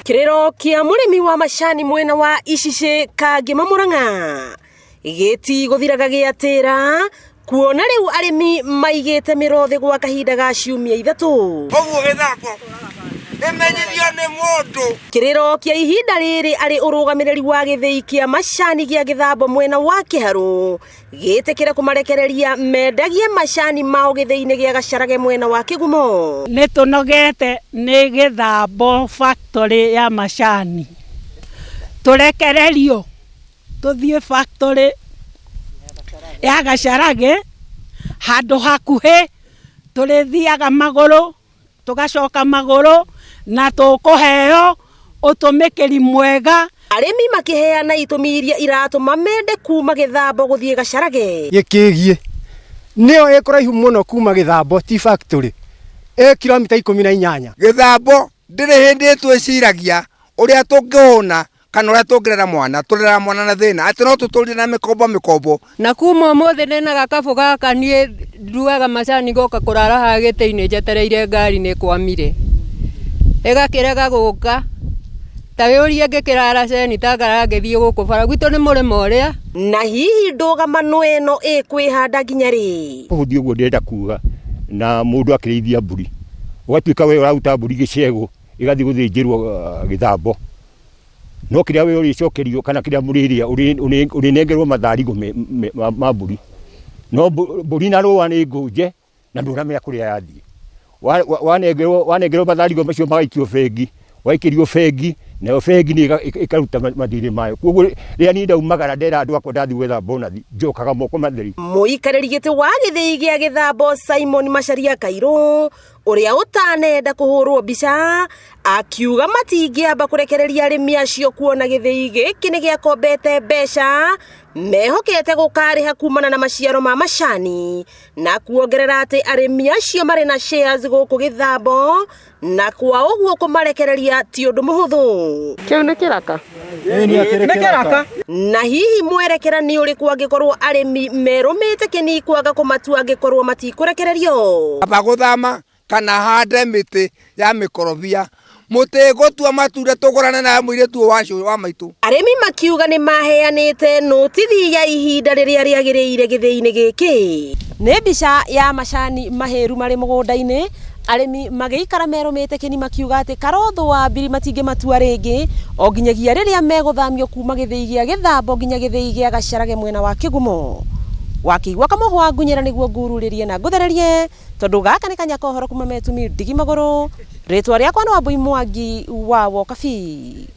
Kĩrĩro kĩa mũrĩmi wa macani mwena wa Icicĩ Kangĩma Mũrang'a gĩtigũthiraga gĩatĩra kuona rĩu arĩmi maigĩte mĩro thĩ gwa kahinda ga ciumia ithatũ. Ũguo gĩthako ĩmenyithio nĩ mũndũ. Kĩrĩro kĩa ihinda rĩrĩ arĩ ũrũgamĩrĩri wa gĩthĩi kĩa macani gĩa Gĩthambo mwena wa Kĩharũ gĩtĩkĩre kũmarekereria mendagie macani mao gĩthĩi-inĩ gĩa Gacarage mwena wa Kĩgumo. Nĩ tũnogete nĩ Gĩthambo factory ya macani. Tũrekererio tũthiĩ factory ya Gacarage handũ hakuhĩ tũrĩthiaga magũrũ tũgacoka magũrũ na tũkũheo ũtũmĩkĩri mwega. Arĩmi makĩheana itũmi iria iratũma mende kuma Gĩthambo gũthiĩ Gacarage. Gĩkĩgiĩ nĩyo ĩ kũraihu mũno kuma Gĩthambo ti factory ĩ kilomita 18. Gĩthambo ndĩrĩ hĩndĩ ĩtwĩciragia ũrĩa tũngĩhũna kana ũrĩa tũngĩrera mwana, tũreraga mwana na thĩna atĩ no tũtũrire na mĩkombo mĩkombo. Na kuma ũmũthĩ ndĩna gakabũ gaka niĩ nduaga macani ngoka kũrara haha gĩtĩ-inĩ njetereire ngari nĩ ĩkwamire. Ĩgakĩrega gũka. Ta wĩũrie ngĩkĩrara ceni ta ngara ngĩthiĩ gũkũ bara gwitũ nĩ mũrĩmo ũrĩa. Na hihi ndũgamano ĩno ĩkwĩhanda nginya rĩ? Kũhũthia ũguo ndĩrenda kuga na mũndũ akĩrĩithia mbũri, ũgatuĩka we ũraruta mbũri gĩcegũ ĩgathiĩ gũthĩnjĩrwo gĩthambo. No kĩrĩa we ũrĩcokerio kana kĩrĩa mũrĩrĩa ũrĩnengerwo matharigũ ma mbũri. No mbũri na rũa nĩ ngũnje na ndũramenya kũrĩa yathiĩ. Wanengerwo wanengerwo matharigũ macio magaikio bengi, waikĩrio bengi, nayo bengi nĩ ĩkaruta mathirĩ mayo. Koguo rĩrĩa niĩ ndaumagara ndera andũ akwa ndathiĩ gwetha bonathi, njokaga moko matheri. Mũikarĩri gĩtĩ wa gĩthĩi gĩa Gĩthambo Simon Macharia Kairũ ũrĩa ũtanenda kũhũrwo mbica akiuga matingĩamba kũrekereria arĩmi acio kuona gĩthĩi gĩkĩ nĩ gĩakombete mbeca mehokete gũkarĩha kumana na maciaro ma macani na kuongerera atĩ arĩmi acio marĩ na shares gũkũ Gĩthambo na kwa ũguo kũmarekereria ti ũndũ mũhũthũ. Kĩu nĩ kĩraka? Nĩ kĩraka. Na hihi mwerekera nĩ ũrĩkũ angĩkorwo arĩmi merũmĩte kĩni kwaga kũmatua angĩkorwo matikũrekererio? Kaba gũthama kana hande mĩtĩ ya mĩkorobia mũtĩ ngũtua matunda tũgũrane nayo mũirĩtu ũyũ wa cũ wa maitũ. Arĩmi makiuga nĩ maheanĩte nũtithi ya ihinda rĩrĩa rĩagĩrĩire gĩthĩi-inĩ gĩkĩ. Nĩ mbica ya macani mahĩru marĩ mũgũnda-inĩ, arĩmi magĩikara merũmĩte kĩni makiuga atĩ karotho wa mbiri matingĩmatua rĩngĩ o nginyagia rĩrĩa megũthamio kuma gĩthĩi gĩa Gĩthambo nginya gĩthĩi gĩa Gacarage mwena wa Kĩgumo. Wakĩigua kamũhwa ngunyĩra nĩguo ngururĩrie na ngũthererie tondũ gaka nĩ kanya ka ũhoro kuma Metumi ndigi magũrũ. Rĩtwa rĩakwa nĩ Wambui Mwangi wa Wokabi.